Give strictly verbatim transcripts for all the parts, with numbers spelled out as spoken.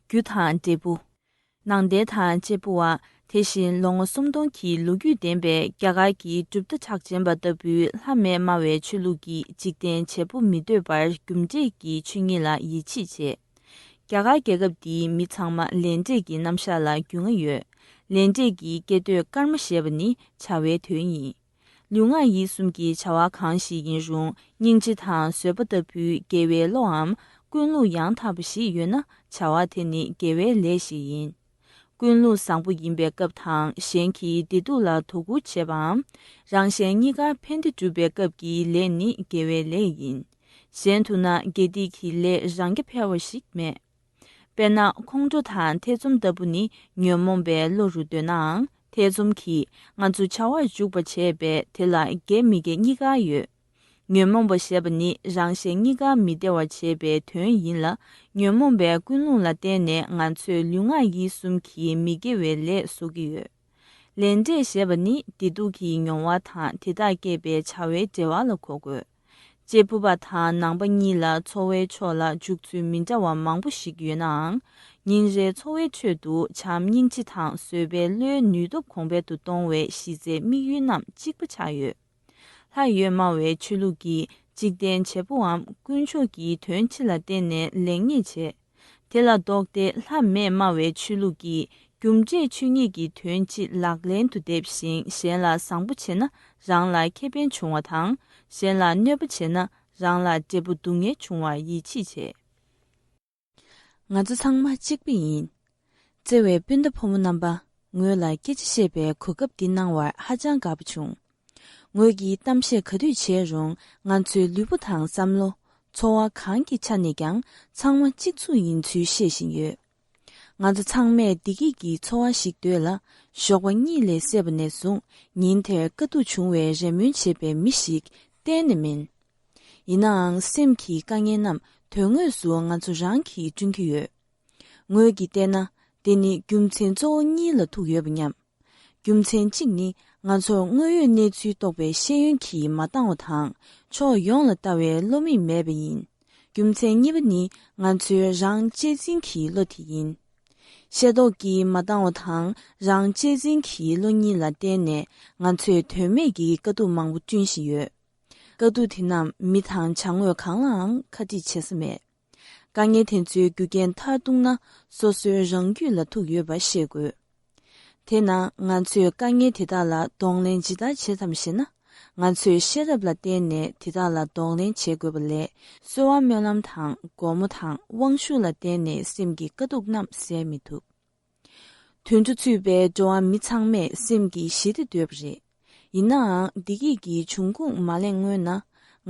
རྒྱུ་དང་འབྲས་བུ། ནང་བསྟན་དང་གཅེར་བུ་བ། དེ་བཞིན་ལོ་ངོ་སུམ་སྟོང་གི་ལོ་རྒྱུས་ལྡན་པའི་རྒྱ་གར་གྱི་གྲུབ་མཐའ་གྲགས་ཅན་པ་ལྟ་བུའི་ལྷ་མེད་སྨྲ་བའི་ཆོས་ལུགས་ཀྱིས་འཇིག་རྟེན་བྱེད་པོ་མི་འདོད་པར་རྒྱུ་འབྲས་ཀྱི་ཆོས་ཉིད་ལ་ཡིད་ཆེས་བྱེད། རྒྱ་གར་རྒྱལ་ཁབ་འདིའི་མི་ཚང་མ་ལས་འབྲས་ཀྱི་རྣམ་གཞག་ལ་རྒྱུས་མངའ་ཡོད། ལས་འབྲས་ཀྱི་སྐད་དོད་ཀརྨ་ཞེས་པ་ནི་བྱ་བའི་དོན་ཡིན། ལུས་ངག་ཡིད་གསུམ་གྱི་བྱ་བ་གང་ཞིག་ཡིན་རུང་སྙིང་རྗེ་དང་བཟོད་པ་ལྟ་བུའི་དགེ་བའི་བློའམ་ཀུན་སློང་ཡང་དག་པ་ཞིག་ཡོད་ན་བྱ་བ་དེ་ནི་དགེ་བའི་ལས་ཤིག་ཡིན། ཀུན་སློང་བཟང་པོ་ཡིན་པའི་སྐབས་དང་གཞན་གྱི་བདེ་སྡུག་ལ་དོ་ཁུར་བྱེད་པའམ་རང་གཞན་གཉིས་ཀར་ཕན་བདེ་སྒྲུབ་པའི་སྐབས་ཀྱི་ལས་ནི་དགེ་བའི་ལས་ཡིན། གཞན་དུ་ན་དགེ་སྡིག་གི་ལས་རང་རྐྱ་འཕེར་བ་ཞིག་མེད། དཔེར་ན་ཁོང་ཁྲོ་དང་ཐེ་ཚོམ་ལྟ་བུ་ནི་ཉོན་མོངས་པའི་བློ་རུ་འདོད་ནའང་ཐེ་ཚོམ་གྱིས་ང་ཚོ་བྱ་བར་འཇུག་པར་བྱེད་པས་དེ་ལ་དགེ་མི་དགེ་གཉིས་ཀ་ཡོད། ཉོན་མོངས་པ་ཞེས་པ་ནི་རང་གཞན་གཉིས་ཀ་མི་བདེ་བར་བྱེད་པའི་དོན་ཡིན་ལ། ཉོན་མོངས་པའི་ཀུན་སློང་ལ་བརྟེན་ནས་ང་ཚོས་ལུས་ངག་ཡིད་གསུམ་གྱི་མི་དགེ་བའི་ལས་བཟོ་གི་ཡོད། ལས་འབྲས་ཞེས་པ་ནི་བདེ་སྡུག་གི་མྱོང་བ་དང་དེ་དག་བསྐྱེད་པའི་བྱ་བའི་འབྲེལ་བ་ལ་གོ་དགོས། གཅེར་བུ་པ་དང་ནང་པ་གཉིས་ལ་འཚོ་བའི་ཕྱོགས་ལ་འཇུག་ཚུལ་མི་འདྲ་བ་མང་པོ་ཞིག་ཡོད་ནའང་། ཉིན་རེའི་འཚོ་བའི་ཁྲོད་དུ་བྱམས་སྙིང་རྗེ་དང་བཟོད་པའི་བློའི་ནུས་སྟོབས་གོང་འཕེལ་དུ་གཏོང་བའི་གཞི་རྩའི་དམིགས་ཡུལ་རྣམས་གཅིག་པ་ཆགས་ཡོད། ལྷ་ཡོད་སྨྲ་བའི་ཆོས་ལུགས་ཀྱིས་འཇིག་རྟེན་བྱེད་པོའམ་དཀོན་མཆོག་གི་དོན་སྤྱི་ལ་བརྟེན་ནས་ལེགས་ཉེས་བྱེད། དེ་ལ་ལྡོག་སྟེ་ལྷ་མེད་སྨྲ་བའི་ཆོས་ལུགས་ཀྱིས་རྒྱུ་འབྲས་ཆོས་ཉིད་ཀྱི་དོན་སྤྱི་ལག་ལེན་དུ་འདེབས་ཤིང་གཞན་ལ་བཟང་པོ་བྱས་ན་རང་ལ་ཁེ་ཕན་འབྱུང་བ་དང་གཞན་ལ་གནོད་པ་བྱས་ན་རང་ལ་འབྲས་བུ་སྡུག་བསྔལ་འབྱུང་བར་ཡིད་ཆེས་བྱེད། ང་ཚོ་ཚང་མ་གཅིག་པ་ཡིན། བརྩེ་བའི་སྤུན་ཟླ་ཕོ་མོ་རྣམ་པ། ངོས་ལ་སྐད་ཆ་བཤད་པའི་གོ་སྐབས་འདི་གནང་བར་ཧ་ཅང་དགའ་པོ་བྱུང་། ངོས་ཀྱིས་གཏམ་བཤད་ག་དུས་བྱས་རུང་ང་ཚོའི་ལུས་པོ་དང་བསམ་བློ། འཚོ་བ་གང་གི་ཆ་ནས་ཀྱང་ཚང་མ་གཅིག་མཚུངས་ཡིན་ཚུལ་བཤད་བཞིན་ཡོད། ང་ཚོ་ཚང་མས་བདེ་སྐྱིད་ཀྱི་འཚོ་བ་ཞིག་འདོད་ལ། ཞོགས་པ་གཉིད་ལས་སད་པ་ནས་བཟུང་ཉིན་དེར་དཀའ་སྡུག་བྱུང་བའི་རེ་སྨོན་བྱེད་པའི་མི་ཞིག་གཏན་ནས་མིན། ཡིན་ནའང་སེམས་ཀྱི་དཀའ་ངལ་རྣམས་དོན་དངོས་སུ་ང་ཚོ་རང་གིས་བསྐྲུན་གྱི་ཡོད། ངོས་ཀྱིས་བལྟས་ན་དེ་ནི་རྒྱུ་མཚན་གཙོ་བོ་གཉིས་ལ་ཐུག་ཡོད་པ་སྙམ། རྒྱུ་མཚན་གཅིག་ནི་ང་ཚོར་དངོས་ཡོད་གནས་ཚུལ་རྟོགས་པའི་ཤེས་ཡོན་གྱིས་མ་འདང་བ་དང་ཕྱོགས་ཡོངས་ལ་ལྟ་བའི་བློ་མིག་མེད་པ་ཡིན། རྒྱུ་མཚན་གཉིས་པ་ནི་ང་ཚོའི་རང་གཅེས་འཛིན་གྱི་བློ་དེ་ཡིན། ཤེས་རྟོགས་ཀྱིས་མ་འདང་བ་དང་རང་གཅེས་འཛིན་གྱི་བློ་གཉིས་ལ་བརྟེན་ནས་ང་ཚོས་དོན་མེད་ཀྱི་དཀའ་སྡུག་མང་པོ་བསྐྲུན་བཞིན་ཡོད། དཀའ་སྡུག་དེ་རྣམས་མི་དང་བྱ་དངོས་གང་ལའང་ཁ་ཁྲིད་བྱེད་ས་མེད། དཀའ་ངལ་དེ་ཚོའི་རྒྱུ་རྐྱེན་མཐར་གཏུགས་ན་སོ་སོའི་རང་རྒྱུད་ལ་ཐུག་ཡོད་པ་ཤེས་དགོས། དེས་ན་ང་ཚོས་དཀའ་ངལ་དེ་དག་ལ་གདོང་ལེན་ཇི་ལྟར་བྱེད་དམ་ཞེ་ན། ང་ཚོས་ཤེས་རབ་ལ་བརྟེན་ནས་དེ་དག་ལ་གདོང་ལེན་བྱེད་དགོས་པ་ལས་གསོལ་བ་སྨོན་ལམ་དང་སྒོ་མོ་དང་དབང་ཤུགས་ལ་བརྟེན་ནས་སེམས་ཀྱི་དཀའ་སྡུག་རྣམས་སེལ་མི་ཐུབ། དུད་འགྲོ་ཚུད་པའི་འགྲོ་བ་མི་ཚང་མས་སེམས་ཀྱི་ཞི་བདེ་འདོད་པ་རེད། ཡིན་ནའང་བདེ་སྐྱིད་ཀྱི་འབྱུང་ཁུངས་མ་ལེན་སྔོན་ན་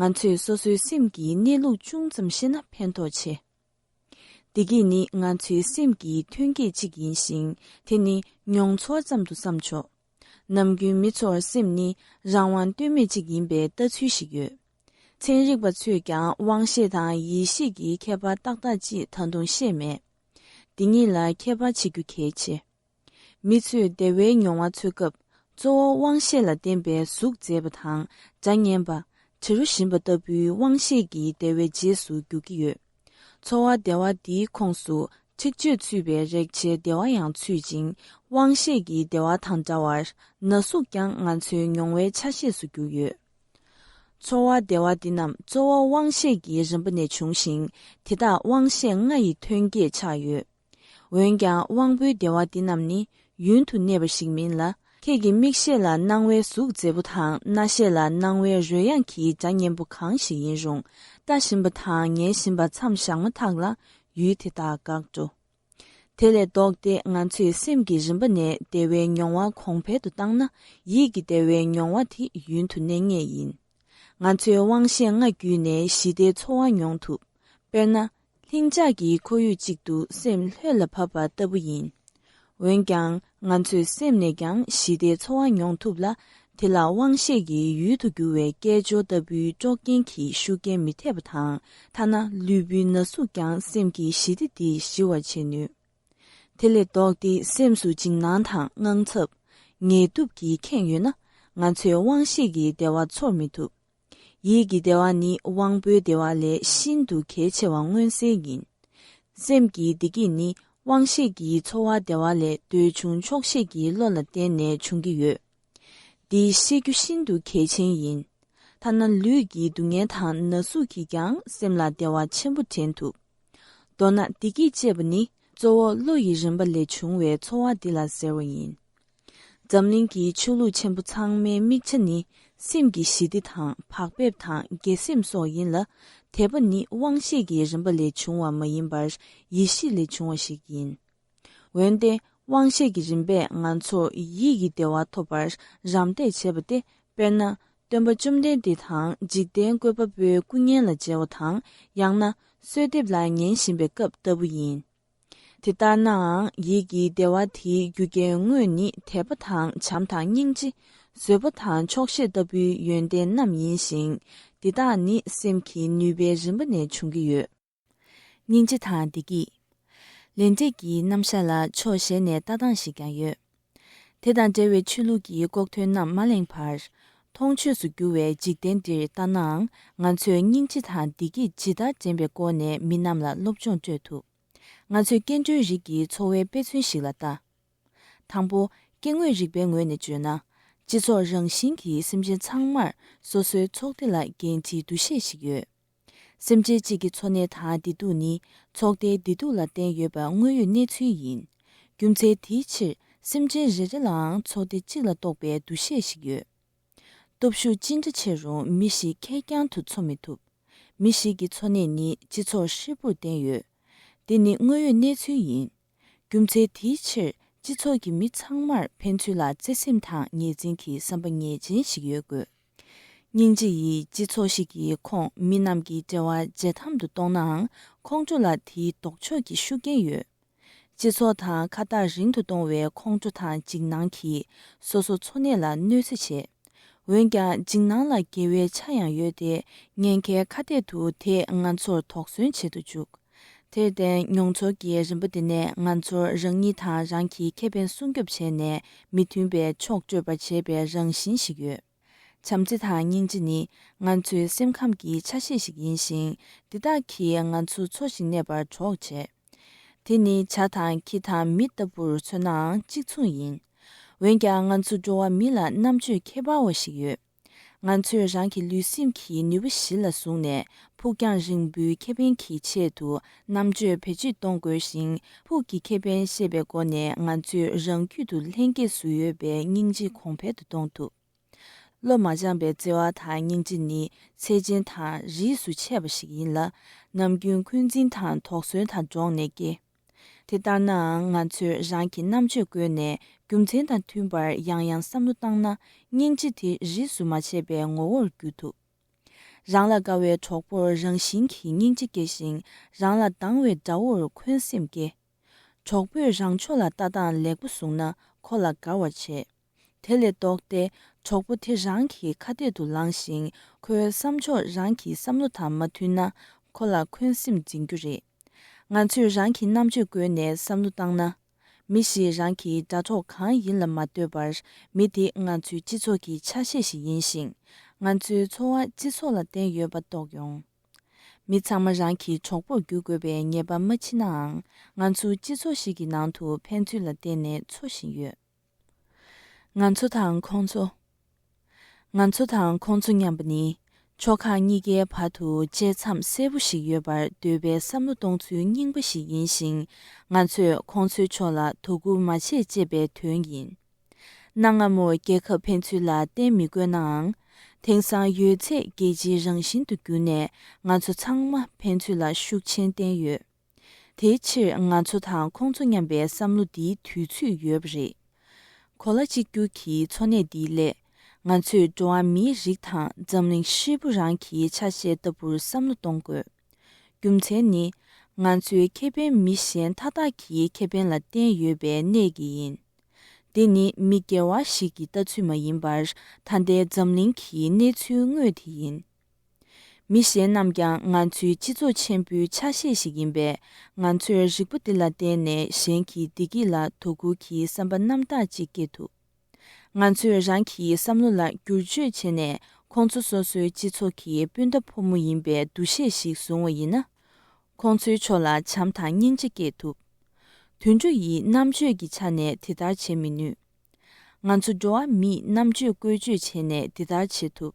ང་ཚོས་སོ་སོའི་སེམས་ཀྱི་གནས་ལུགས་ཅུང་ཙམ་ཤེས་ན་ཕན་ཐོགས་ཆེ། བདེ་སྐྱིད་ནི་ང་ཚོའི་སེམས་ཀྱི་ཐོན་སྐྱེད་ཅིག་ཡིན་ཞིང་དེ་ནི་མྱོང་ཚོར་ཙམ་དུ་བསམ་ཆོག་ནམ་རྒྱུན་མི་ཚོར་སེམས་ནི་རང་དབང་ལྟོས་མེད་ཅིག་ཡིན་པའི་ལྟ་ཚུལ་ཞིག་ཡོད། ཚན་རིག་པ་ཚོས་ཀྱང་དབང་ཤེས་དང་ཡིད་ཤེས་ཀྱི་ཁྱད་པར་ཏག་ཏག་ཅིག་ད་དུང་ཤེས་མེད། འདི་གཉིས་ལ་ཁྱད་པར་བྱེད་རྒྱུ་གལ་ཆེ། མི་ཚོས་བདེ་བའི་མྱོང་བ་འཚོལ་སྐབས་གཙོ་བོ་དབང་ཤེས་ལ་བརྟེན་པའི་གཟུགས་མཛེས་པ་དང་སྒྲ་སྙན་པ། དྲི་རོ་ཞིམ་པ་ལྟ་བུའི་དབང་ཤེས་ཀྱི་བདེ་བའི་རྗེས་སུ་རྒྱུག་གི་ཡོད། འཚོ་བ་བདེ་བ་འདིའི་ཁོངས་སུ་འཁྲིག་སྤྱོད་ཚུད་པའི་རེག་བྱའི་བདེ་བ་ཡང་ཚུད་ཅིང་། དབང་ཤེས་ཀྱི་བདེ་བ་དང་འདྲ་བར་ན་ཟུག་ཀྱང་ང་ཚོའི་མྱོང་བའི་ཆ་ཤས་སུ་གྱུར་ཡོད། འཚོ་བ་བདེ་བ་འདི་རྣམས་གཙོ་བོ་དབང་ཤེས་ཀྱི་རིམ་པ་ནས་བྱུང་ཞིང་། དེ་དག་དབང་ཤེས་ལྔ་ཡི་ཐོན་སྐྱེད་ཆགས་ཡོད། འོན་ཀྱང་དབང་པོའི་བདེ་བ་འདི་རྣམས་ནི་ཡུན་དུ་གནས་པ་ཞིག་མིན་ལ། ཁྱེད་ཀྱི་མིག་ཤེས་ལ་སྣང་བའི་གཟུགས་མཛེས་པོ་དང་། རྣ་ཤེས་ལ་སྣང་བའི་རོལ་དབྱངས་ཀྱི་སྒྲ་སྙན་པོ་གང་ཞིག་ཡིན་རུང་། ལྟ་བཞིན་པ་དང་ཉན་བཞིན་པ་མཚམས་བཞག་མ་ཐག་ལ་ཡུལ་དེ་དག་འགག་འགྲོ། དེ་ལས་ལྡོག་སྟེ་ང་ཚོས་སེམས་ཀྱི་རིམ་པ་ནས་བདེ་བའི་མྱོང་བ་གོང་འཕེལ་དུ་བཏང་ན་ཡིད་ཀྱི་བདེ་བའི་མྱོང་བ་དེ་ཡུན་དུ་གནས་ངེས་ཡིན། ང་ཚོས་དབང་ཤེས་ལྔ་བརྒྱུད་ནས་ཞི་བདེའི་ཚོར་བ་མྱོང་ཐུབ། དཔེར་ན། ལྷིང་འཇགས་ཀྱི་ཁོར་ཡུག་ཅིག་ཏུ་སེམས་ལྷོད་ལ་བབས་པ་ལྟ་བུ་ཡིན། འོན་ཀྱང་ང་ཚོས་སེམས་ནས་ཀྱང་ཞི་བདེའི་ཚོར་བ་མྱོང་ཐུབ་ལ། དེ་ལ་དབང་ཤེས་ཀྱི་ཡུལ་དུ་གྱུར་བའི་སྐད་ཅོར་ལྟ་བུའི་དཀྲོག་རྐྱེན་གྱི་ཤུགས་རྐྱེན་མི་ཐེབས་པ་དང་། ཐ་ན་ལུས་པོའི་ན་ཟུག་ཀྱང་སེམས་ཀྱི་ཞི་བདེ་འདིས་ཞི་བར་བྱེད་ནུས། དེ་ལས་ལྡོག་སྟེ་སེམས་སུ་འཇིགས་སྣང་དང་དངངས་འཚབ། ངལ་དུབ་ཀྱིས་ཁེངས་ཡོད་ན། ང་ཚོས་དབང་ཤེས་ཀྱི་བདེ་བ་ཚོར་མི་ཐུབ། ཡིད་ཀྱི་བདེ་བ་ནི་དབང་པོའི་བདེ་བ་ལས་ཤིན་ཏུ་གལ་ཆེ་བ་མངོན་གསལ་ཡིན། སེམས་ཀྱི་བདེ་སྐྱིད་ནི་ དབང་ཤེས་ཀྱི་ཚོར་བ་བདེ་བ་ལས་འདོད་ཆུང་ཆོག་ཤེས་ཀྱི་བློ་ལ་བརྟེན་ནས་འབྱུང་གི་ཡོད། འདི་ཤེས་རྒྱུ་ཤིན་ཏུ་གལ་ཆེན་ཡིན། ཐ་ན་ལུས་ཀྱི་སྡུག་བསྔལ་དང་ན་ཟུག་གིས་ཀྱང་སེམས་ལ་བདེ་བ་ཆེན་པོ་འདྲེན་ཐུབ། མདོར་ན་བདེ་སྐྱིད་ཅེས་པ་ནི་གཙོ་བོ་བློ་ཡི་རིམ་པ་ལས་བྱུང་བའི་ཚོར་བ་འདི་ལ་ཟེར་བ་ཡིན། འཛམ་གླིང་གི་ཆོས་ལུགས་ཆེན་པོ་ཚང་མའི་དམིགས་བྱ་ནི་སེམས་ཀྱི་ཞི་བདེ་དང་བག་ཕེབས་དང་དགེ་སེམས་སོགས་ཡིན་ལ། དད་པ་ནི་དབང་ཤེས་ཀྱི་རིམ་པ་ལས་བྱུང་བ་མ་ཡིན་པར་ཡེ་ཤེས་ལས་བྱུང་བ་ཞིག་ཡིན། འོན་ཏེ་དབང་ཤེས་ཀྱི་རིམ་པས་ང་ཚོར་ཡིད་ཀྱི་བདེ་བ་ཐོབ་པར་རམ་འདེགས་བྱེད་པ་སྟེ། དཔེར་ན། སྟོན་པ་བཅོམ་ལྡན་འདས་དང་འཇིག་རྟེན་བཀོད་པ་པོའི་སྐུ་བརྙན་ལ་མཇལ་བ་དང་། ཡང་ན་གསོལ་འདེབས་ལ་ཉན་བཞིན་པའི་སྐབས་ལྟ་བུ་ཡིན། དེ་ལྟར་ནའང་ཡིད་ཀྱི་བདེ་བ་དེའི་རྒྱུ་རྐྱེན་དངོས་ནི་དད་པ་དང་བྱམས་དང་སྙིང་རྗེ། བཟོད་པ་དང་ཆོག་ཤེས་ལྟ་བུའི་ཡོན་ཏན་རྣམས་ཡིན་ཞིང་། འདི་དག་ནི་སེམས་ཀྱི་ནུས་པའི་རིམ་པ་ནས་འབྱུང་གི་ཡོད། སྙིང་རྗེ་དང་བདེ་སྐྱིད། ལས་འབྲས་ཀྱི་རྣམ་གཞག་ལ་ཕྱོགས་གཞན་ནས་ལྟ་སྟངས་ཤིག་ཀྱང་ཡོད། དེ་དང་འབྲེལ་བའི་ཆོས་ལུགས་ཀྱི་ལྐོག་ཐོན་རྣམས་མ་གླེང་བར། མཐོང་ཆོས་སུ་གྱུར་བའི་འཇིག་རྟེན་འདིར་ལྟ་ནའང་ང་ཚོས་སྙིང་རྗེ་དང་བདེ་སྐྱིད་ཇི་ལྟར་འདྲེན་པའི་སྐོར་ནས་མི་རྣམས་ལ་སློབ་སྦྱོང་སྤྲོད་ཐུབ། ང་ཚོས་སྐྱེ་འགྲོའི་རིགས་ཀྱི་འཚོ་བའི་དཔེ་མཚོན་ཞིག་ལ་ལྟ། དང་པོ། སྐྱེ་དངོས་རིག་པའི་ངོས་ནས་བརྗོད་ན། སྤྱི་ཚོགས་རང་བཞིན་གྱིས་སེམས་ཅན་ཚང་མར་སོ་སོའི་ཚོགས་སྡེ་ལ་འགན་འཁྲིའི་འདུ་ཤེས་ཤིག་ཡོད། སེམས་ཅན་གཅིག་གི་འཚོ་གནས་དང་བདེ་སྡུག་ནི་ཚོགས་སྡེའི་བདེ་སྡུག་ལ་བརྟེན་ཡོད་པ་དངོས་ཡོད་གནས་ཚུལ་ཡིན། རྒྱུ་མཚན་དེའི་ཕྱིར་སེམས་ཅན་རེ་རེ་ལའང་ཚོགས་སྡེ་གཅིག་ལ་གཏོགས་པའི་འདུ་ཤེས་ཤིག་ཡོད། སྟོབས་ཤུགས་ཅི་འདྲ་ཆེ་རུང་མི་ཞིག་ཁེར་རྐྱང་དུ་འཚོ་མི་ཐུབ། མི་ཞིག་གི་འཚོ་གནས་ནི་སྤྱི་ཚོགས་ཧྲིལ་པོར་བརྟེན་ཡོད། འདི་ནི་དངོས་ཡོད་གནས་ཚུལ་ཡིན། རྒྱུ་མཚན་དེའི་ཕྱིར་སྤྱི་ཚོགས་ཀྱི་མི་ཚང་མར་ཕན་ཚུན་ལ་བརྩེ་སེམས་དང་ངེས་འཛིན་གྱི་བསམ་པ་ངེས་ཅན་ཞིག་ཡོད་དགོས། སྙིང་རྗེ་ཡིས་སྤྱི་ཚོགས་ཤིག་གི་ཁོངས་མི་རྣམས་ཀྱི་འབྲེལ་བ་འཇལ་ཐམ་དུ་གཏོང་ནའང་ཁོང་ཁྲོ་ལ་དེའི་ལྡོག་ཕྱོགས་ཀྱི་ཤུགས་རྐྱེན་ཡོད། སྤྱི་ཚོགས་དང་ཁ་ཐག་རིང་དུ་གཏོང་བའི་ཁོང་ཁྲོ་དང་འཇིགས་སྣང་གིས་སོ་སོ་འཚོ་གནས་ལ་གནོད་འཚེ་བྱེད། འོན་ཀྱང་འཇིགས་སྣང་ལ་དགེ་བའི་ཆ་ཡང་ཡོད་དེ། ཉེན་ཁའི་ཁ་གཏད་དུ་དེས་ང་ཚོར་དོགས་ཟོན་བྱེད་དུ་འཇུག་དེར་བརྟེན་མྱོང་ཚོར་གྱི་རིམ་པ་འདི་ནས་ང་ཚོར་རང་ཉིད་དང་རང་གི་ཁེ་ཕན་སྲུང་སྐྱོབ་བྱས་ནས་མི་མཐུན་པའི་ཕྱོགས་སྤྲོད་པར་བྱེད་པའི་རང་བཞིན་ཞིག་ཡོད། བྱམས་བརྩེ་དང་སྙིང་རྗེ་ནི་ང་ཚོའི་སེམས་ཁམས་ཀྱི་ཆ་ཤས་ཤིག་ཡིན་ཞིང་། འདི་དག་གིས་ང་ཚོ་འཚོ་ཞིང་གནས་པར་གྲོགས་བྱེད། དེ་ནི་བྱ་དང་ཁྱི་དང་མི་ལྟ་བུར་མཚོན་ནའང་གཅིག་མཚུངས་ཡིན། འོན་ཀྱང་ང་ཚོ་འགྲོ་བ་མི་ལ་རྣམ་དཔྱོད་ཁྱད་པར་བ་ཞིག་ཡོད། ང་ཚོས་རང་གི་ལུས་སེམས་ཀྱི་ནུས་པ་གཞི་ལ་བཟུང་ནས་ཕུགས་རྒྱང་རིང་པོའི་ཁེ་ཕན་གྱི་ཆེད་དུ་རྣམ་དཔྱོད་བེད་སྤྱོད་གཏོང་དགོས་ཤིང་། ཕུགས་ཀྱི་ཁེ་ཕན་ཤེས་པའི་སྒོ་ནས་ང་ཚོས་རང་རྒྱུད་དུ་ལྷན་སྐྱེས་སུ་ཡོད་པའི་སྙིང་རྗེ་གོང་འཕེལ་དུ་གཏོང་ཐུབ། བློ་མ་སྦྱངས་པའི་བརྩེ་བ་དང་སྙིང་རྗེ་ནི་ཚད་ཅན་དང་རིས་སུ་ཆད་པ་ཞིག་ཡིན་ལ། ནམ་རྒྱུན་འཁོན་འཛིན་དང་དོགས་ཟོན་དང་འགྲོགས་ནས་སྐྱེ། དེ་ལྟར་ནའང་ང་ཚོས་རང་གི་རྣམ་དཔྱོད་བཀོལ་ནས་རྒྱུ་མཚན་དང་མཐུན་པར་ཡང་ཡང་བསམ་བློ་བཏང་ན། སྙིང་རྗེ་དེ་རིས་སུ་མ་ཆད་པའི་ངོ་བོར་འགྱུར་ཐུབ། རང་ལ་དགའ་བའི་གྲོགས་པོར་རང་བཞིན་གྱིས་སྙིང་རྗེ་སྐྱེ་ཞིང་། རང་ལ་སྡང་བའི་དགྲ་བོར་འཁོན་སེམས་སྐྱེ། གྲོགས་པོས་རང་ཕྱོགས་ལ་ལྟ་སྟངས་ལེགས་པོ་བཟུང་ན་ཁོ་ལ་དགའ་བར་བྱེད། དེ་ལས་ལྡོག་སྟེ་གྲོགས་པོ་དེ་རང་གི་ཁ་གཏད་དུ་ལངས་ཤིང་། ཁོའི་བསམ་ཕྱོགས་རང་གི་བསམ་བློ་དང་མ་མཐུན་ན་ཁོ་ལ་འཁོན་སེམས་འཛིན་རྒྱུ་རེད། ང་ཚོས་རང་གི་རྣམ་དཔྱོད་བཀོལ་ནས་བསམ་བློ་བཏང་ན། མི་ཞིག་རང་གི་དགྲ་གྲོགས་གང་ཡིན་ལ་མ་ལྟོས་པར། མི་དེ་ང་ཚོའི་སྤྱི་ཚོགས་ཀྱི་ཆ་ཤས་ཤིག་ཡིན་ཞིང་། ང་ཚོའི་འཚོ་བ་སྤྱི་ཚོགས་ལ་བརྟེན་ཡོད་པ་རྟོགས་ཡོང་། མི་ཚང་མ་རང་གི་གྲོགས་པོར་འགྱུར་དགོས་པའི་ངེས་པ་མ་མཆིས་ནའང་། ང་ཚོ་སྤྱི་ཚོགས་ཤིག་གི་ནང་དུ་ཕན་ཚུན་ལ་བརྟེན་ནས་འཚོ་བཞིན་ཡོད། ང་ཚོ་དང་ཁོང་ཚོ། ང་ཚོ་དང་ཁོང་ཚོ་མཉམ་པ་ནི། ཕྱོགས་ཁག་གཉིས་ཀའི་བར་དུ་བཅད་མཚམས་གསལ་པོ་ཞིག་ཡོད་པར་འདོད་པའི་བསམ་བློ་གཏོང་ཚུལ་རྙིང་པ་ཞིག་ཡིན་ཞིང་། ང་ཚོས་ཁོང་ཚོའི་ཕྱོགས་ལ་དོ་ཁུར་མ་བྱེད་ཅེས་པའི་དོན་ཡིན། གནའ་སྔ་མོར་རྒྱལ་ཁབ་ཕན་ཚུན་ལ་བརྟེན་མི་དགོས་ནའང་། དེང་སང་ཡོད་ཚད་རྒྱལ་སྤྱིའི་རང་བཞིན་དུ་གྱུར་ནས། ང་ཚོ་ཚང་མ་ཕན་ཚུན་ལ་ཤུགས་ཆེན་བརྟེན་ཡོད། དེའི་ཕྱིར་ང་ཚོ་དང་ཁོང་ཚོ་མཉམ་པའི་བསམ་བློ་འདིའི་དུས་ཚོད་ཡོལ་བ་རེད། གོ་ལ་གཅིག་གྱུར་གྱི་འཚོ་གནས་འདིའི་སླད། ང་ཚོས་འགྲོ་བ་མིའི་རིགས་དང་འཛམ་གླིང་ཧྲིལ་པོ་རང་གི་ཆ་ཤས་ལྟ་བུར་བསམ་བློ་གཏོང་དགོས། རྒྱུ་མཚན་ནི། ང་ཚོའི་ཁེ་ཕན་མི་གཞན་མཐའ་དག་གི་ཁེ་ཕན་ལ་བརྟེན་ཡོད་པའི་གནད་ཀྱིས་ཡིན། འདི་ནི་མི་སྒེར་བ་ཞིག་གི་ལྟ་ཚུལ་མ་ཡིན་པར། ད་ལྟའི་འཛམ་གླིང་གི་གནས་ཚུལ་དངོས་དེ་ཡིན། མི་གཞན་རྣམས་ཀྱང་ང་ཚོའི་སྤྱི་ཚོགས་ཆེན་པོའི་ཆ་ཤས་ཤིག་ཡིན་པས། ང་ཚོས་རིག་པ་འདི་ལ་བརྟེན་ནས་གཞན་གྱི་བདེ་སྐྱིད་ལ་དོ་ཁུར་གྱི་བསམ་པ་རྣམ་དག་ཅིག་སྐྱེ་ཐུབ། ང་ཚོས་རང་གི་བསམ་བློ་ལ་བསྒྱུར་བཅོས་བྱས་ནས། ཁོང་ཚོ་སོ་སོའི་སྤྱི་ཚོགས་ཀྱི་སྤུན་ཟླ་ཕོ་མོ་ཡིན་པའི་འདུ་ཤེས་ཤིག་བཟུང་བ་ཡིན་ན། ཁོང་ཚོའི་ཕྱོགས་ལ་བྱམས་དང་སྙིང་རྗེ་སྐྱེ་ཐུབ། དུད་འགྲོ་ཡིས་རྣམ་དཔྱོད་ཀྱི་ཆ་ནས་དེ་ལྟར་བྱེད་མི་ནུས། ང་ཚོ་འགྲོ་བ་མིས་རྣམ་དཔྱོད་བཀོལ་སྤྱོད་བྱས་ནས་དེ་ལྟར་བྱེད་ཐུབ།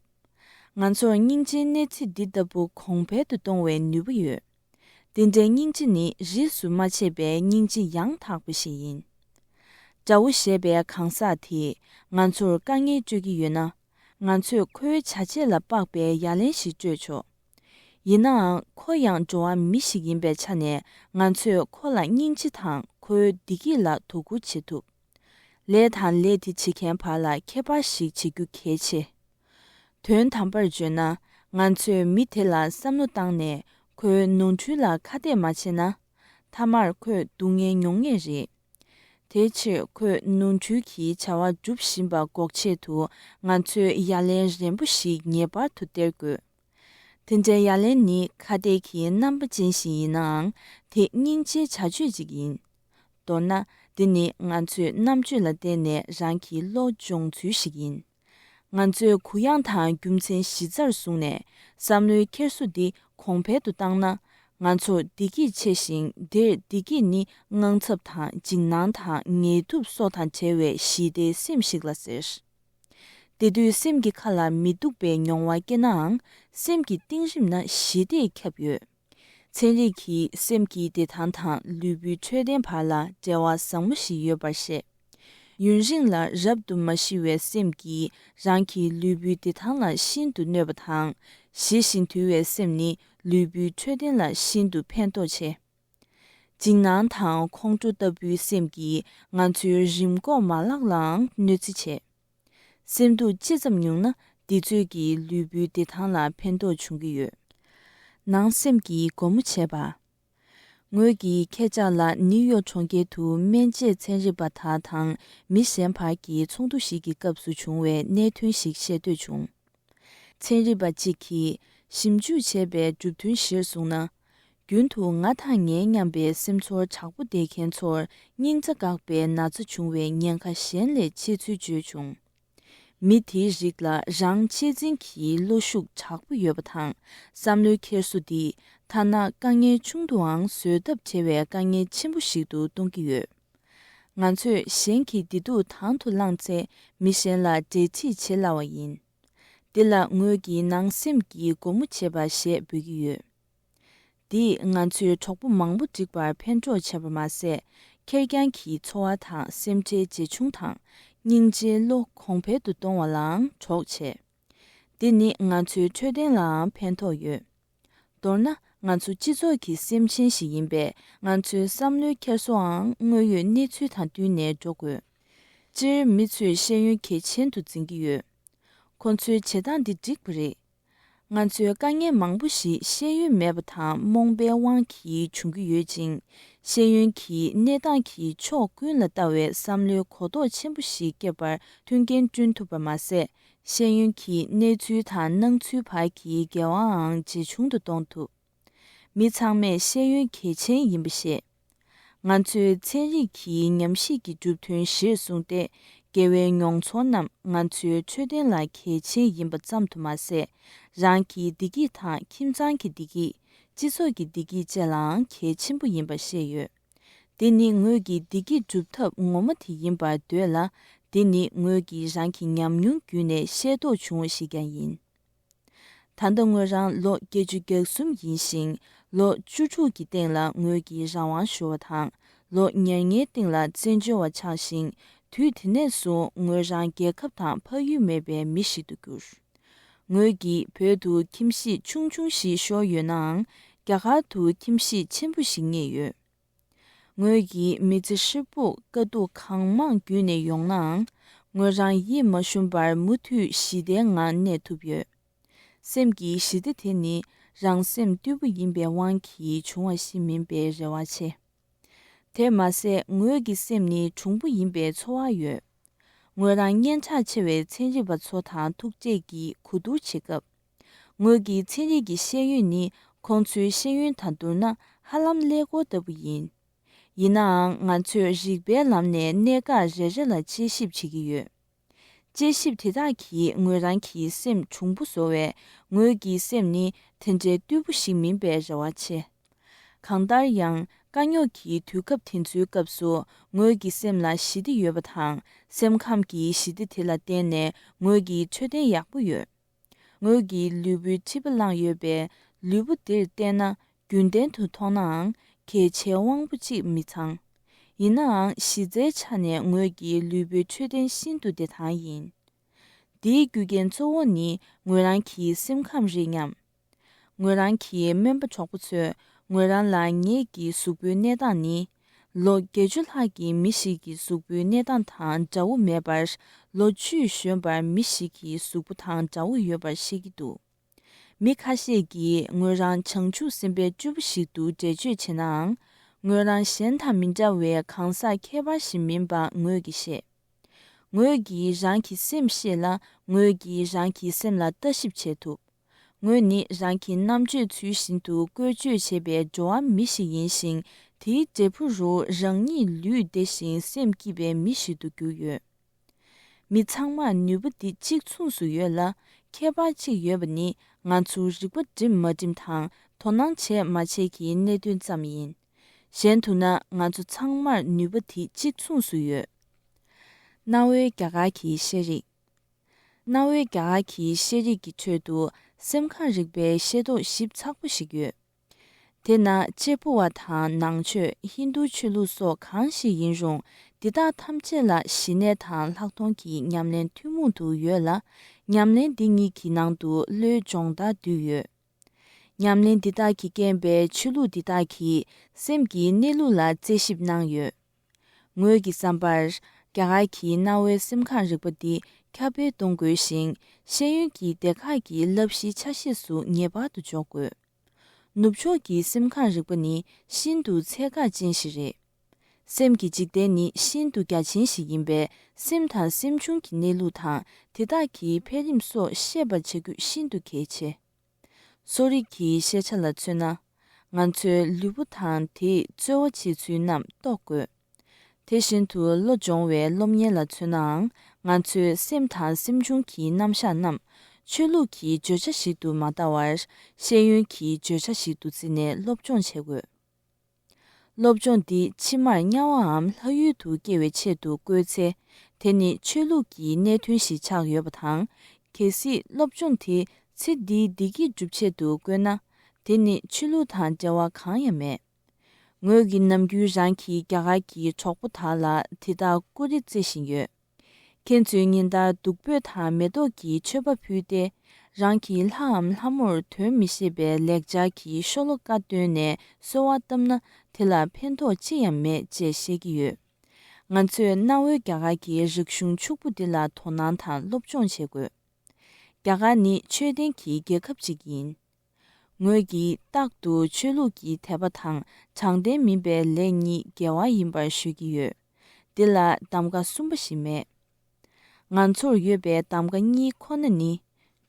ང་ཚོར་སྙིང་རྗེའི་གནས་ཚུལ་འདི་ལྟ་བུ་གོང་འཕེལ་དུ་གཏོང་བའི་ནུས་པ་ཡོད། འདི་འདྲའི་སྙིང་རྗེ་ནི་རིས་སུ་མ་ཆད་པའི་སྙིང་རྗེ་ཡང་དག་པ་ཞིག་ཡིན། དགྲ་བོ་ཞེས་པའི་གང་ཟག་དེས་ང་ཚོར་དཀའ་ངལ་སྤྲོད་ཀྱི་ཡོད་ན། ང་ཚོས་ཁོའི་བྱ་བྱེད་ལ་དཔག་པའི་ཡ་ལན་ཞིག་སྤྲོད་ཆོག། ཡིན་ནའང་ཁོ་ཡང་འགྲོ་བ་མི་ཞིག་ཡིན་པའི་ཆ་ནས། ང་ཚོས་ཁོ་ལ་སྙིང་རྗེ་དང་ཁོའི་བདེ་སྐྱིད་ལ་དོ་ཁུར་བྱེད་ཐུབ། ལས་དང་ལས་དེ་བྱེད་མཁན་བར་ལ་ཁྱད་པར་ཞིག་བྱེད་རྒྱུ་གལ་ཆེ། དོན་དམ་པར་བརྗོད་ན། ང་ཚོས་མི་དེ་ལ་བསམ་བློ་བཏང་ནས་ཁོའི་ནོར་འཁྲུལ་ལ་ཁ་གཏད་མ་བྱས་ན། མཐའ་མར་ཁོས་སྡུག་བསྔལ་མྱོང་ངེས་རེད། དེའི་ཕྱིར་ཁོས་ནོར་འཁྲུལ་གྱི་བྱ་བ་སྒྲུབ་བཞིན་པ་འགོག་ཆེད་དུ། ང་ཚོས་ཡ་ལན་རན་པོ་ཞིག་ངེས་པར་དུ་སྟེར་དགོས། དེ་འདྲའི་ཡ་ལན་ནི་ཁ་གཏད་ཀྱི་རྣམ་པ་ཅན་ཞིག་ཡིན་ནའང་། དེ་སྙིང་རྗེའི་བྱ་སྤྱོད་ཅིག་ཡིན། མདོར་ན། འདི་ནི་ང་ཚོས་རྣམ་དཔྱོད་ལ་བརྟེན་ནས་རང་གི་བློ་སྦྱོང་ཚུལ་ཞིག་ཡིན། ང་ཚོས་གུ་ཡངས་དང་རྒྱུ་མཚན་གཞི་རྩར་བཟུང་ནས། བསམ་བློའི་འཁྱེར་སོ་འདི་གོང་འཕེལ་དུ་བཏང་ན། ང་ཚོར་བདེ་སྐྱིད་ཆེ་ཞིང་། འདིར་བདེ་སྐྱིད་ནི་དངངས་འཚབ་དང་འཇིགས་སྣང་དང་ངལ་དུབ་སོགས་དང་བྲལ་བའི་ཞི་བདེའི་སེམས་ཤིག་ལ་ཟེར། དེ་དུས་སེམས་ཀྱི་ཁ་ལ་མི་སྡུག་པའི་མྱོང་བ་སྐྱེ་ནའང་། སེམས་ཀྱི་གཏིང་རིམ་ན་ཞི་བདེས་ཁྱབ་ཡོད། ཚན་རིག་གིས་སེམས་ཀྱི་བདེ་ཐང་དང་ལུས་པོའི་འཕྲོད་བསྟེན་བར་ལ་འབྲེལ་བ་ཟབ་མོ་ཞིག་ཡོད་པར་བཤད། ཡུན་རིང་ལ་རབ་ཏུ་མ་ཞི་བའི་སེམས་ཀྱིས་རང་གི་ལུས་པོའི་བདེ་ཐང་ལ་ཤིན་ཏུ་གནོད་པ་དང་། ཞི་ཞིང་དུལ་བའི་སེམས་ནི་ལུས་པོའི་འཕྲོད་བསྟེན་ལ་ཤིན་ཏུ་ཕན་ཐོགས་ཆེ། འཇིགས་སྣང་དང་ཁོང་ཁྲོ་ལྟ་བུའི་སེམས་ཀྱིས་ང་ཚོའི་རིམས་འགོག་མ་ལག་ལའང་གནོད་འཚེ་བྱེད། སེམས་སྡུག་ཅི་ཙམ་ཉུང་ན། འདི་ཚོས་ཀྱིས་ལུས་པོའི་བདེ་ཐང་ལ་ཕན་ཐོགས་འབྱུང་གི་ཡོད། ནང་སེམས་ཀྱིས་སྒོ་མོ་འབྱེད་པ། ངོས་ཀྱིས་ཁྱེད་ཅག་ལ་ནིའུ་ཡོག་གྲོང་ཁྱེར་དུ་སྨན་དཔྱད་ཚན་རིག་པ་དག་དང་མི་གཞན་བར་གྱི་ཚོགས་འདུ་ཞིག་གི་སྐབས་སུ་བྱུང་བའི་གནད་དོན་ཞིག་བཤད་འདོད་བྱུང་། ཚན་རིག་པ་གཅིག་གིས་ཞིབ་འཇུག་བྱས་པའི་གྲུབ་དོན་གཞིར་བཟུང་ན། རྒྱུན་དུ་ང་དང་ངའི་མཉམ་པའི་སེམས་ཚོར་དྲག་པོ་བསྡད་མཁན་ཚོར་སྙིང་རྩ་འགག་པའི་ན་ཚ་འབྱུང་བའི་ཉེན་ཁ་གཞན་ལས་ཆེ་ཚུལ་བརྗོད་བྱུང་། མི་དེའི་རིགས་ལ་རང་གཅེས་འཛིན་གྱི་བློ་ཤུགས་དྲག་པོ་ཡོད་པ་དང་། བསམ་བློའི་འཁྱེར་སོ་འདིས་ཐ་ན་དཀའ་ངལ་ཆུང་དུའང་བཟོད་ཐབས་བྲལ་བའི་དཀའ་ངལ་ཆེན་པོ་ཞིག་ཏུ་གཏོང་གི་ཡོད། ང་ཚོས་གཞན་གྱི་བདེ་སྡུག་དང་དུ་བླངས་ཚེ། མི་གཞན་ལ་འབྲེལ་འདྲིས་བྱེད་སླ་བ་ཡིན། འདི་ལ་ངོས་ཀྱིས་ནང་སེམས་ཀྱི་སྒོ་མོ་འབྱེད་པ་ཞེས་འབོད་ཀྱི་ཡོད། འདིས་ང་ཚོའི་གྲོགས་པོ་མང་པོ་བསྒྲིགས་པར་ཕན་གྲོགས་བྱས་པ་མ་ཟད། ཁེར་རྐྱང་གི་འཚོ་བ་དང་སེམས་ཁྲལ་ཇེ་ཆུང་དང་། སྙིང་རྗེའི་བློ་གོང་འཕེལ་དུ་གཏོང་བ་ལའང་གྲོགས་བྱེད། འདི་ནི་ང་ཚོའི་འཕྲོད་བསྟེན་ལའང་ཕན་ཐོགས་ཡོད། མདོར་ན། ང་ཚོ་སྤྱི་ཚོགས་ཀྱི་སེམས་ཅན་ཞིག་ཡིན་པས། ང་ཚོའི་བསམ་བློའི་འཁྱེར་སོའང་དངོས་ཡོད་གནས་ཚུལ་དང་བསྟུན་ནས་འགྲོ་དགོས། སྤྱིར་མི་ཚོས་ཤེས་ཡོན་གལ་ཆེན་དུ་འཛིན་གྱི་ཡོད། ཁོ་ཚོའི་བྱེད་སྟངས་འདི་འགྲིག་པ་རེད། ང་ཚོའི་དཀའ་ངལ་མང་པོ་ཞིག་ཤེས་ཡོན་མེད་པ་དང་རྨོངས་པའི་དབང་གིས་འབྱུང་གི་ཡོད་ཅིང་། ཤེས་ཡོན་གྱིས་གནས་སྟངས་ཀྱི་ཕྱོགས་ཀུན་ལ་ལྟ་བའི་བསམ་བློའི་གོ་རྟོགས་ཆེན་པོ་ཞིག་སྐྱེད་པར་མཐུན་རྐྱེན་བསྐྲུན་ཐུབ་པ་མ་ཟད། ཤེས་ཡོན་གྱིས་གནས་ཚུལ་དང་སྣང་ཚུལ་བར་གྱི་འགལ་བའང་ཇེ་ཆུང་དུ་གཏོང་ཐུབ། མི་ཚང་མས་ཤེས་ཡོན་གལ་ཆེན་ཡིན་པ་ཤེས། ང་ཚོའི་ཚན་རིག་གི་ཉམས་ཞིབ་ཀྱི་གྲུབ་དོན་གཞིར་བཟུང་སྟེ། དགེ་བའི་མྱོང་ཚོར་རྣམས་ང་ཚོའི་འཕྲོད་བསྟེན་ལ་གལ་ཆེན་ཡིན་པ་ཙམ་དུ་མ་ཟད། རང་གི་བདེ་སྐྱིད་དང་ཁྱིམ་ཚང་གི་བདེ་སྐྱིད། སྤྱི་ཚོགས་ཀྱི་བདེ་སྐྱིད་བཅས་ལའང་གལ་ཆེན་པོ་ཡིན་པ་ཤེས་ཡོད། འདི་ནི་ངོས་ཀྱི་བདེ་སྐྱིད་སྒྲུབ་ཐབས་ངོ་མ་དེ་ཡིན་པར་འདོད་ལ། འདི་ནི་ངོས་ཀྱིས་རང་གི་ཉམས་མྱོང་བརྒྱུད་ནས་ཤེས་རྟོགས་བྱུང་བ་ཞིག་ཀྱང་ཡིན། ད་ལྟ་ངོས་རང་ལོ་བརྒྱད་ཅུ་གྱ་གསུམ་ཡིན་ཞིང་། ལོ་བཅུ་དྲུག་གི་སྟེང་ལ་ངོས་ཀྱི་རང་དབང་ཞུ་བ་དང་། ལོ་ཉེར་ལྔའི་སྟེང་ལ་བཙན་བྱོལ་བ་ཆགས་ཤིང་། དུས་དེ་ནས་བཟུང་ངོས་རང་རྒྱལ་ཁབ་དང་ཕ་ཡུལ་མེད་པའི་མི་ཞིག་ཏུ་གྱུར། ངོས་ཀྱིས་བོད་དུ་ཁྱིམ་གཞིས་ཆུང་ཆུང་ཞིག་ཤོར་ཡོད་ནའང་། རྒྱ་གར་དུ་ཁྱིམ་གཞིས་ཆེན་པོ་ཞིག་རྙེད་ཡོད། ངོས་ཀྱིས་མི་ཚེ་ཧྲིལ་པོར་དཀའ་སྡུག་གང་མང་བརྒྱུད་ནས་ཡོང་ནའང་། ངོས་རང་ཡིད་མ་ཞུམ་པར་མུ་མཐུད་ཞི་བདེའི་ངང་གནས་ཐུབ་ཡོད། སེམས་ཀྱི་ཞི་བདེ་དེ་ནི་རང་སེམས་རྟུལ་པོ་ཡིན་པའི་དབང་གིས་བྱུང་བ་ཞིག་མིན་པའི་རེ་བ་ཆེ། དེ་མ་ཟད། ངོས་ཀྱི་སེམས་ནི་གྲུང་པོ་ཡིན་པའི་ཚོར་བ་ཡོད། ངོས་རང་སྙན་གྲགས་ཆེ་བའི་ཚན་རིག་པ་ཚོ་དང་ཐུག་འཕྲད་ཀྱིས་གོ་བསྡུར་བྱེད་སྐབས། ངོས་ཀྱི་ཚན་རིག་གི་ཤེས་ཡོན་ནི་ཁོང་ཚོའི་ཤེས་ཡོན་དང་བསྡུར་ན་ཧ་ལམ་ཀླད་ཀོར་ལྟ་བུ་ཡིན། ཡིན་ནའང་ང་ཚོས་རིགས་པའི་ལམ་ནས་གནད་འགག་རེ་རེ་ལ་དཔྱད་ཞིབ་བྱེད་ཀྱི་ཡོད། དཔྱད་ཞིབ་དེ་དག་གིས་ངོས་རང་གི་སེམས་གྲུང་པོ་བཟོ་བས། ངོས་ཀྱི་སེམས་ནི་དེ་འདྲའི་རྟུལ་པོ་ཞིག་མིན་པའི་རེ་བ་ཆེ། གང་ལྟར་ཡང་ དཀའ་རྙོག་གི་དུས་སྐབས་དེ་ཚོའི་སྐབས་སུ་ངོས་ཀྱི་སེམས་ལ་ཞི་བདེ་ཡོད་པ་དང་། སེམས་ཁམས་ཀྱི་ཞི་བདེ་དེ་ལ་བརྟེན་ནས་ངོས་ཀྱི་འཕྲོད་བསྟེན་ཡག་པོ་ཡོད། ངོས་ཀྱི་ལུས་པོའི་མཁྲིས་པ་བླངས་ཡོད་པས། ལུས་པོ་འདིར་བལྟས་ན་རྒྱུན་ལྡན་དུ་མཐོང་ནའང་། གལ་ཆེ་དབང་པོ་གཅིག་མི་ཚང་། ཡིན་ནའང་གཞི་རྩའི་ཆ་ནས་ངོས་ཀྱི་ལུས་པོའི་འཕྲོད་བསྟེན་ཤིན་ཏུ་བདེ་ཐང་ཡིན། འདིའི་རྒྱུ་རྐྱེན་གཙོ་བོ་ནི་ངོས་རང་གི་སེམས་ཁམས་རེད་སྙམ། ངོས་རང་གི་སྨན་པ་གྲོགས་པོ་ཚོས་ངོས་རང་ལ་ངེད་ཀྱི་གཟུགས་པོའི་གནས་སྟངས་ནི། ལོ་བརྒྱད་ཅུ་ལྷག་གི་མི་ཞིག་གི་གཟུགས་པོའི་གནས་སྟངས་དང་འདྲ་བོ་མེད་པར། ལོ་བཅུས་གཞོན་པར་མི་ཞིག་གི་གཟུགས་པོ་དང་འདྲ་བོ་ཡོད་པར་བཤད་ཀྱི་འདུག། མི་ཁ་ཤས་ཀྱིས་ངོས་རང་བྱང་ཆུབ་སེམས་དཔའི་སྤྲུལ་པ་ཞིག་ཏུ་འགྲེལ་བརྗོད་བྱེད་ནའང་། ངོས་རང་གཞན་དང་མི་འདྲ་བའི་གང་ཟག་ཁྱད་པར་ཞིག་མིན་པ་ངོས་ཀྱིས་ཤེས། ངོས་ཀྱིས་རང་གི་སེམས་ཤེས་ལ། ངོས་ཀྱིས་རང་གི་སེམས་ལ་ལྟ་ཞིབ་བྱེད་ཐུབ། ངོས་ནི་རང་གི་རྣམ་དཔྱོད་ཚུལ་བཞིན་དུ་བཀོལ་སྤྱོད་བྱེད་པའི་འགྲོ་བ་མི་ཞིག་ཡིན་ཞིང་། དེའི་འབྲས་བུ་རུ་རང་ཉིད་ལུས་བདེ་ཞིང་སེམས་སྐྱིད་པའི་མི་ཞིག་ཏུ་གྱུར་ཡོད། མི་ཚང་མར་ནུས་པ་འདི་གཅིག་མཚུངས་སུ་ཡོད་ལ། ཁྱད་པར་གཅིག་ཡོད་པ་ནི་ང་ཚོ་རིག་པ་སྒྲིམ་མ་སྒྲིམ་དང་དོ་སྣང་བྱས་མ་བྱས་ཀྱི་གནད་དོན་ཙམ་ཡིན། གཞན་དུ་ན་ང་ཚོ་ཚང་མར་ནུས་པ་དེ་གཅིག་མཚུངས་སུ་ཡོད། གནའ་བོའི་རྒྱ་གར་གྱི་ཤེས་རིག་གནའ་བོའི་རྒྱ་གར་གྱི་ཤེས་རིག་གི་ཁྲོད་དུ་སེམས་ཁམས་རིག་པའི་ཤེས་རྟོགས་ཞིབ་ཚགས་པོ་ཞིག་ཡོད། དེ་ན་གཅེར་བུ་བ་དང་ནང་ཆོས། ཧིན་རྡུ་ཆོས་ལུགས་སོགས་གང་ཞིག་ཡིན་རུང་། འདི་དག་ཐམས་ཅད་ལ་ཞི་གནས་དང་ལྷག་མཐོང་གི་ཉམས་ལེན་ཐུན་མོང་དུ་ཡོད་ལ། ཉམས་ལེན་འདི་གཉིས་ཀྱི་ནང་དུ་བློའི་སྦྱོང་བརྡར་འདུས་ཡོད། ཉམས་ལེན་འདི་དག་གིས་རྐྱེན་པས་ཆོས་ལུགས་འདི་དག་གིས་སེམས་ཀྱི་གནས་ལུགས་ལ་རྩད་ཞིབ་གནང་ཡོད། ངོས་ཀྱི་བསམ་པར། རྒྱ་གར་གྱི་གནའ་བོའི་སེམས་ཁམས་རིག་པ་འདི་ཁྱབ་སྤེལ་གཏོང་དགོས་ཤིང་། ཤེས་ཡོན་གྱི་སྡེ་ཁག་གི་བསླབ་གཞིའི་ཆ་ཤས་སུ་ངེས་པར་དུ་འཇོག་དགོས། ནུབ་ཕྱོགས་ཀྱི་སེམས་ཁམས་རིག་པ་ནི་ཤིན་ཏུ་ཚད་བཀག་ཅན་ཞིག་རེད། སེམས་ཀྱི་འཇིག་རྟེན་ནི་ཤིན་ཏུ་རྒྱ་ཆེན་ཞིག་ཡིན་པས། སེམས་དང་སེམས་བྱུང་གི་གནས་ལུགས་དང་། དེ་དག་གི་འཕེལ་རིམ་སོགས་ཤེས་པར་བྱ་རྒྱུ་ཤིན་ཏུ་གལ་ཆེ། གསོ་རིག་གི་ཤེས་བྱ་ལ་མཚོན་ན། ང་ཚོའི་ལུས་པོ་དང་དེས་རྩོལ་བ་བྱེད་ཚུལ་རྣམས་རྟོགས་དགོས། དེ་བཞིན་དུ་བློ་སྦྱོང་བའི་སློབ་གཉེར་ལ་མཚོན་ནའང་། ང་ཚོའི་སེམས་དང་སེམས་བྱུང་གི་རྣམ་གཞག་རྣམས་ཆོས་ལུགས་ཀྱི་བརྗོད་བྱ་ཞིག་ཏུ་མ་ལྟ་བར། ཤེས་ཡོན་གྱི་བརྗོད་བྱ་ཞིག་ཏུ་བརྩིས་ནས་སློབ་སྦྱོང་བྱེད་དགོས། སློབ་སྦྱོང་འདི་ཕྱི་མར་དམྱལ་བའམ་ལྷ་ཡུལ་དུ་སྐྱེ་བའི་ཆེད་དུ་བཀོལ་ཚེ། དེ་ནི་ཆོས་ལུགས་ཀྱི་གནད་དོན་ཞིག་ཆགས་ཡོད་པ་དང་། གལ་སྲིད་སློབ་སྦྱོང་དེ་ཚེ་འདིའི་བདེ་སྐྱིད་སྒྲུབ་ཆེད་དུ་བཀོལ་ན། དེ་ནི་ཆོས་ལུགས་དང་འབྲེལ་བ་གང་ཡང་མེད། ངོས་ཀྱིས་ནམ་རྒྱུན་རང་གི་རྒྱ་གར་གྱི་གྲོགས་པོ་དག་ལ་དེ་ལྟར་ཀུ་རེ་རྩེ་བཞིན་ཡོད། ཁྱེད་ཚོས་ཉིན་ལྟར་བདུག་སྤོས་དང་མེ་ཏོག་གི་མཆོད་པ་ཕུལ་ཏེ། རང་གི་ལྷའམ་ལྷ་མོར་དོན་མི་ཤེས་པའི་ལེགས་སྦྱར་གྱི་ཤོ་ལོ་ཀ་བཏོན་ནས་གསོལ་བ་བཏབ་ན། དེ་ལ་ཕན་ཐོགས་ཅི་ཡང་མེད་ཅེས་བཤད་ཀྱི་ཡོད། ང་ཚོས་གནའ་བོའི་རྒྱ་གར་གྱི་རིག་གཞུང་ཕྱུག་པོ་འདི་ལ་དོ་སྣང་དང་སློབ་སྦྱོང་བྱེད་དགོས། རྒྱ་གར་ནི་ཆོས་ལྡན་གྱི་རྒྱལ་ཁབ་ཅིག་ཡིན། ངོས་ཀྱིས་རྟག་ཏུ་ཆོས་ལུགས་ཀྱི་དད་པ་དང་དྲང་བདེན་མིན་པའི་ལས་གཉིས་དགེ་བ་ཡིན་པར་ཞུ་གི་ཡོད། འདི་ལ་གདམ་ག་གསུམ་པ་ཞིག་མེད། ང་ཚོར་ཡོད་པའི་གདམ་ག་གཉིས་ཁོ་ན་ནི།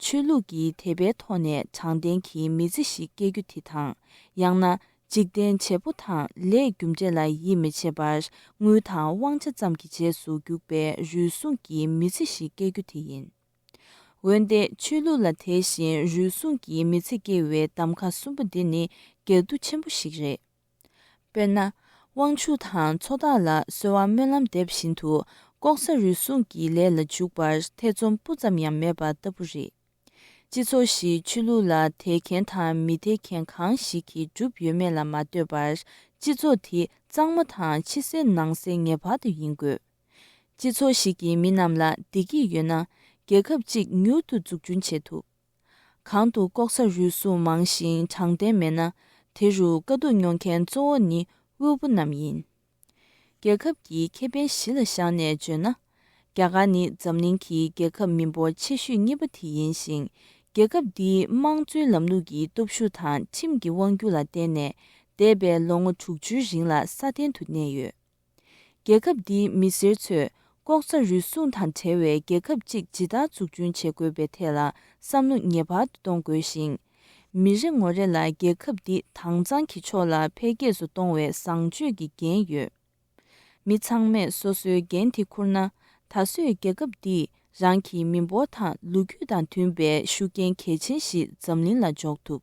ཆོས་ལུགས་ཀྱི་དད་པའི་ཐོག་ནས་དྲང་བདེན་གྱི་མི་ཚེ་ཞིག་སྐྱེལ་རྒྱུ་དེ་དང་། ཡང་ན་འཇིག་རྟེན་བྱེད་པོ་དང་ལས་རྒྱུ་འབྲས་ལ་ཡིད་མི་ཆེས་པར། དངུལ་དང་དབང་ཆ་ཙམ་གྱི་རྗེས་སུ་རྒྱུག་པའི་རུལ་སུངས་ཀྱི་མི་ཚེ་ཞིག་སྐྱེལ་རྒྱུ་དེ་ཡིན། འོན་ཏེ་ཆོས་ལུགས་ལ་དད་ཞིང་རུལ་སུངས་ཀྱི་མི་ཚེ་སྐྱེལ་བའི་གདམ་ག་གསུམ་པོ་འདི་ནི་འགལ་འདུ་ཆེན་པོ་ཞིག་རེད། དཔེར་ན། དབང་ཕྱུག་དང་མཚོ་བདག་ལ་གསོལ་བ་སྨོན་ལམ་འདེབས་བཞིན་དུ། ལྐོག་ཟ་རུལ་སུངས་ཀྱི་ལས་ལ་འཇུག་པར་ཐེ་ཚོམ་སྤུ་ཙམ་ཡང་མེད་པ་ལྟ་བུ་རེད། སྤྱི་ཚོགས་ཤིག་ཆོས་ལུགས་ལ་དད་མཁན་དང་མི་དད་མཁན་གང་ཞིག་གིས་གྲུབ་ཡོད་མེད་ལ་མ་ལྟོས་པར། སྤྱི་ཚོགས་དེ་གཙང་མ་དང་ཕྱི་གསལ་ནང་གསལ་ངེས་པར་དུ་ཡིན་དགོས། སྤྱི་ཚོགས་ཤིག་གི་མི་རྣམས་ལ་བདེ་སྐྱིད་ཡོད་ན། རྒྱལ་ཁབ་ཅིག་མྱུར་དུ་འཛུགས་སྐྲུན་བྱེད་ཐུབ། གང་དུ་ལྐོག་ཟ་རུལ་སུངས་མང་ཞིང་དྲང་བདེན་མེད་ན། དེ་རུ་དཀའ་སྡུག་མྱོང་མཁན་གཙོ་བོ་ནི་དབུལ་པོ་རྣམས་ཡིན། རྒྱལ་ཁབ་ཀྱི་ཁེ་ཕན་གཞི་ལ་བཞག་ནས་བརྗོད་ན། རྒྱ་གར་ནི་འཛམ་གླིང་གི་རྒྱལ་ཁབ་མི་འབོར་ཆེ་ཤོས་གཉིས་པ་དེ་ཡིན་ཞིང་། རྒྱལ་ཁབ་འདིའི་དམངས་གཙོའི་ལམ་ལུགས་ཀྱི་སྟོབས་ཤུགས་དང་ཁྲིམས་ཀྱི་དབང་སྒྱུར་ལ་བརྟེན་ནས། འདས་པའི་ལོ་ངོ་དྲུག་ཅུའི་རིང་ལ་སྲ་བརྟན་དུ་གནས་ཡོད། རྒྱལ་ཁབ་འདིའི་མི་སེར་ཚོས་ལྐོག་ཟ་རུལ་སུངས་དང་བྲལ་བའི་རྒྱལ་ཁབ་ཅིག་ཇི་ལྟར་འཛུགས་སྐྲུན་བྱེད་དགོས་པའི་ཐད་ལ་བསམ་བློ་ངེས་པར་དུ་གཏོང་དགོས་ཤིང་། མི་རེ་ངོ་རེ་ལ་རྒྱལ་ཁབ་འདི་དྭངས་གཙང་གི་ཕྱོགས་ལ་འཕེལ་རྒྱས་སུ་གཏོང་བའི་བཟང་སྤྱོད་ཀྱི་འགན་ཡོད། མི་ཚང་མས་སོ་སོའི་འགན་དེ་འཁུར་ན། ད་གཟོད་རྒྱལ་ཁབ་འདིས་རང་གི་མི་འབོར་དང་ལོ་རྒྱུས་དང་མཐུན་པའི་ཤུགས་རྐྱེན་གལ་ཆེན་ཞིག་འཛམ་གླིང་ལ་འཇོག་ཐུབ།